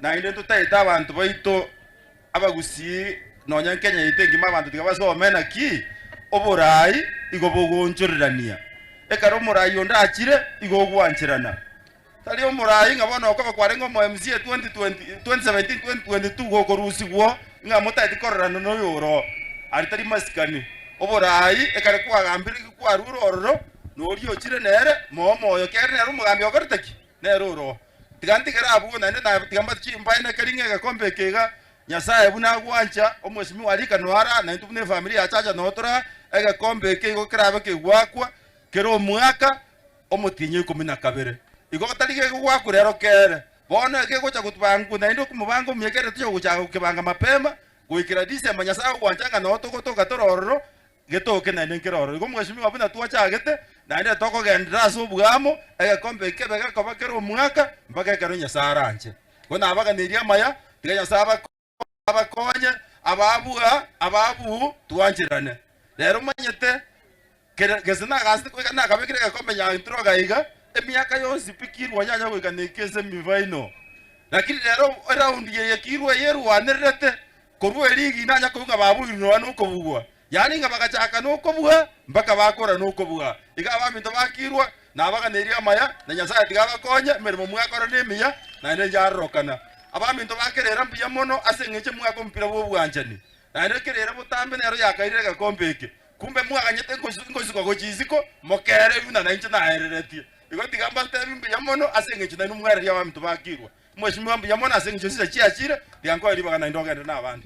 Naende ntotaete abanto baito abagusii nonya Kenya yaito engima abanto tiga basome naki oborai igo bogoonchorerania. Ekero omorai onde achire igo ogwancherana. Tari omorai ng'a bono okoba kwarenge omo MCA 2020 2017 2022 gokorusigwa ng'a motaeti kororana noyo oro. Aria tari masikani. Oborai ekero kwagambire kwarure ororo noria ochire nere moe omoyo kere nere omogambi okorete ki? Nere oro. Tiga ntigere abwo naende na tiga mbachi mbaenekeri ng'a egekombe eke iga Nyasae buna agwancha omwesimigwa Rika noara naintwe buna efamiri ya Chacha noo tora egekombe eke igo kerabe kegwakwa kera omwaka omotienyi o ikomi na kabere. Igo tari gekogwakwa rero kere. Bono eke egocha gotubangwa naende okomobanga omuya kere tocha gochaka gokebanga mapema goikera December Nyasae agwancha ng'a noo togotoka tore ororo getoke naende nkere ororo. Igo omwesimigwa buna twachagete naende tokogenderera ase obwamo egekombe eke kebe gekoba kera omwaka mpaka ekero Nyasae aranche. Igo nabaganirie amaya, tiga Nyasae abakonye, ababua, ababuu, twancherane. Rero omanyete, kere gese nagasete goika nakabekire egekombe nyantiroga iga, emiaka yonsi pi kirwa nyanya goika neke ase emifaino. Lakini rero eraundi eye kirwa eye erwanererete, korwa erigi nanya koigwa ng'a babuirwe nonya nokobugwa. Yaani ng'a bagachaka nokobua mpaka bakora nokobua. Iga abaminto bakirwa, nabaganeirie amaya, na Nyasae tiga abakonye, emeremo mwakora nemiya, naende njarorokana. Abaminto ba kerera mbuya mono ase eng'encho mwaka omopira bw'obwanchani. Naende kerera botambe nero yakairire egekombe eke. Kumbe mwaganyete ngosuka gochia isiko, mokeererwe buna nainche naereretie. Igo tiga mbatebi mbuya mono ase eng'encho nainwe mwererie abaminto bakirwa. Mweshimiwa mbuya mono ase eng'encho chinsa chiachire, tiga nkoe ribaga naende ogende nabande.